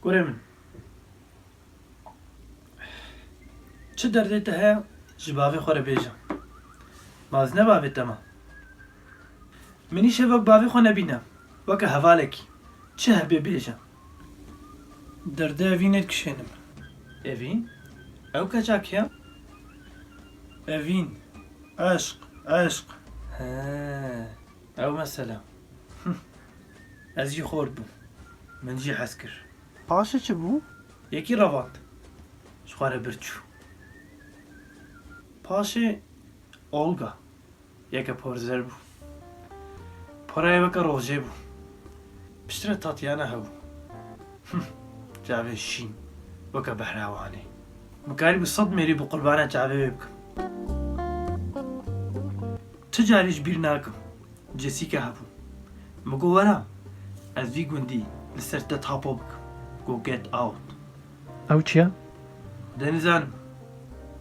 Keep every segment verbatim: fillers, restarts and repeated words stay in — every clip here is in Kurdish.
Kurê min. Çi derdê te heye, ji bavê xwe re bêje. Ma ez ne bavê te me. Min îşev wek bavê xwe nebîne. Weke hevalekî. Çi hebe bêje. Derdê Evînê dikişênim. Evîn? Ew keça kê ye? Evîn. Eşq, eşq. He. Ew mesele. Ez jî xort bûm. Min jî hez kir. Paşê çi bû? Yekî revand. Ji xwe re bir çû. Paşê Olga. Yeke porzer bû. Porayê weke rojê bû. Piştre Tatyana hebû. Him, çavê şîn. Weke behra Wanê. Min karîbû sed mêrî bi qurbana çavê wê bikim. Ti carî ji bîr nakim. Jessica hebû. Min got, were, ez vî gundî li ser te tapo bikim. Got, get out. Ew çi ye? Xwedê nizanim.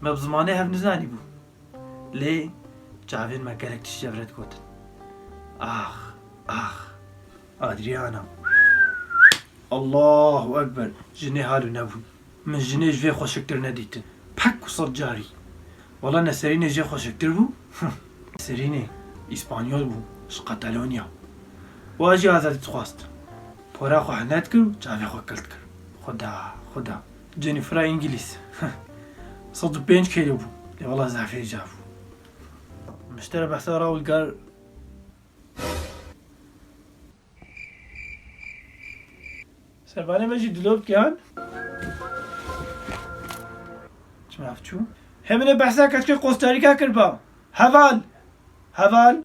Me bi zimanê hev nizanîbû. Lê çavên me gelek tişt ji hev re digotin. Ax, ax. Adriana. Allahu Ekber. Jinê halo nebûn. Min jinê ji vê xweşiktir nedîtin. Pek û sed carî. Wela Neserînê jê xweşiktir bû. Neserînê, îspanyol bû. Ji Katalonya. Wa jî azadî dixwast. Pora xwe hene dikir û çavê xwe kil dikir. Xuda, xuda. Jennifer'a Îngilîz. Sed û pênc kêlo bû. Lê wela zehfê ca bû. Min ji te re behsa Raul Gar. Servanê me jî dilop giyan. Çima ev çû? Hê min ê behsa keçikê Costa Rica kiriba. Heval! Heval!